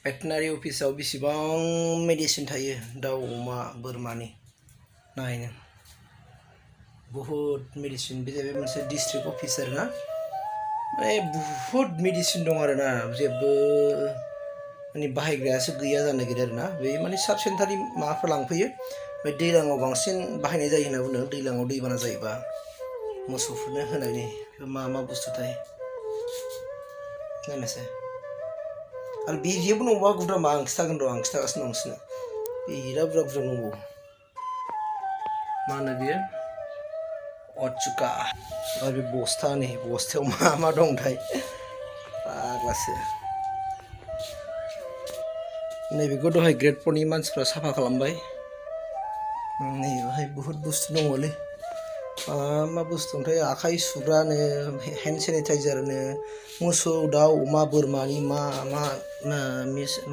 भेटेनारि अफिसाव बेसेबां मेडिसिन थायो दाउ अमा बोरमानि नायनो बहुत मेडिसिन बे जाहैबाय मोनसे डिस्ट्रिक्ट अफिसार ना माने बहुत मेडिसिन दं आरो ना जेबो माने बाहायग्रायासो गैया जानो नागिरो आरो ना बे माने साब सेन्टारनि माबाफोर लांफैयो बे दैलाङाव बांसिन बाहायनाय जायो होनना बुंदों दैलाङाव दैबाना जायोबा मोसौफोरनो होनायनि मा बुस्थुथाय नायनोसै आरो बेजेबो नङाबा गुद्रामा आं खिथागोन र' आं खिथागासिनो दं नोंसोरनो बिराद बुरजा दंबावो मा होनो बियो अचुका आरो बे बस्थायाव मा दंथाय फाग्लासो नैबेखौ दहाय ग्रेड 4 नि मानसिफ्रा साफा खालामबाय नैबेहाय बुहुत बुस्थु दङलै मा बुस्थु ओमफ्राय आखाइ सुग्रानो हेन्ड सेनिटाइजारनो मोसौ दाउ अमा बोरमानि मा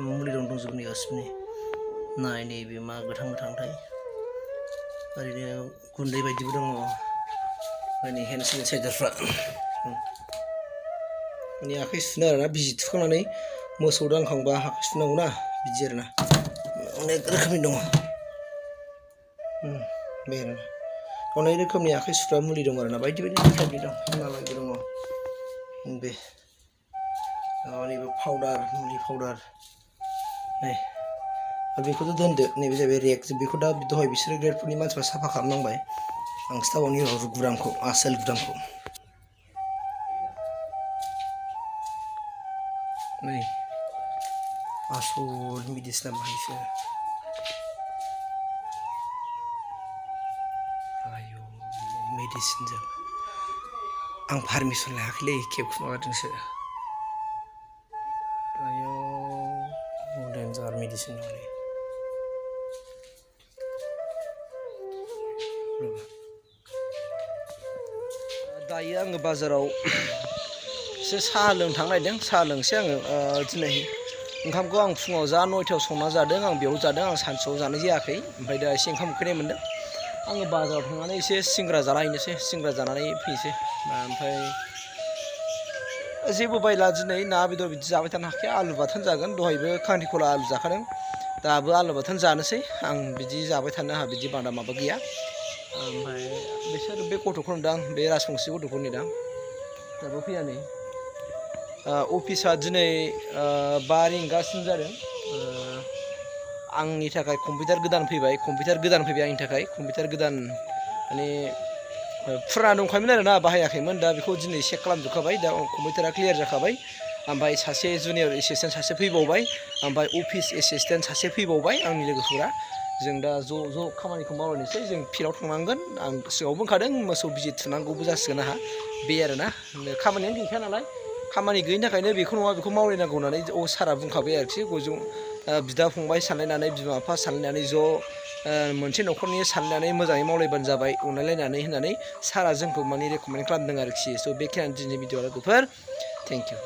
मुलि दंजोबो नै गासिबो नाय नैबे मा गोथां गोथांथाय ओरैनो गुन्दै बायदिबो दङ माने हेन्ड सेनिटाइजारफ्रा माने आखाइ सुनो आरोना बिजि थुखांनानै मोसौ दांखांबा आखाइ सुनांगौ ना बिदि आरोना अनेक रोखोमनि दङ बे अनेक रोखोमनि आखाइ सुग्रा मुलि दं आरोना बायदि टाइपनि दं हिमालयबो दङ बे नैबे पाउडार मुलि पाउडार नै आरो बेखौथ' दोनदो नैबे जाहैबाय रेक बेखौ दा दहाय बिसोरो ग्रेड 4 नि मानसिफ्रा साफा खालामनांबाय आं खिथाबावनि र' गुरांखौ आसोल गुरांखौ नै आसल मेडिसिना बाहायसो आयु मेडिसिनजों आं पारमिसन लायाखैलै खेबखौ माबादोंसो आयु डेन्जार मेडिसिन दंलै दायो आङो बाजाराव एसे साहा लोंनो थांनो नागिरदों साहा लोंसै आङो दिनै ओंखामखौ आं फुङाव जा 9टायाव संना जादों आं बेयाव जादों आं सानसुआव जानाय जायाखै ओमफ्राय दा एसे ओंखाम उखैनाय मोनदों आङो बाजाराव थांनानै एसे सिंग्रा जानायनोसै सिंग्रा जानानै फैनोसै ओमफ्राय जेबो बायला दिनै ना बेदर बिदि जाबाय थानो हाखाया आलु बाथोन जागोन दहायबो खांख्रिखला आलु जाखादों दाबो आलु बाथोन जानोसै आं बिदि जाबाय थानो आंहा बिदि बांद्रा माबा गैया ओमफ्राय बिसोर बे गथ'खौ नुदां बे राजबंसि गथ'खौ नुदां दाबो फैया नै अफिसा दिनै 5 रिंगासिम जादों आंनि थाखाय कम्पिउटार गोदान फैबाय आंनि थाखाय कम्पिउटार गोदान माने फुराना दंखायोमोन आरोना बाहायाखैमोन दा बेखौ दिनै चेक खालामजोबखाबाय दा कम्पिउटारा क्लियार जाखाबाय ओमफ्राय सासे जुनियर एसिस्टेन्ट सासे फैबावबाय ओमफ्राय अफिस एसिस्टेन्ट सासे फैबावबाय आंनि लोगोफोरा जों दा ज' खामानिखौ मावलायनोसै जों फिल्डआव थांनांगोन आं सिगाङाव बुंखादों मोसौ बिजि थुनांगौबो जासिगोन आंहा बे आरोना खामानियानो गैखाया नालाय खामानि गैयिनि थाखायनो बेखौ नङा बेखौ मावलायनांगौ होननानै सारा बुंखाबाय आरोखि गजों बिदा फंबाय सानलायनानै बिमा बिफा सानलायनानै ज' मोनसे न'खरनि सानलायनानै मोजाङै मावलायबानो जाबाय अनलायलायनानै होननानै सारा जोंखौ माने रेकमेन्ड खालामदों आरोखि स' बेखिनियानो दिनैनि भिडिअ लोगोफोर थेंक इउ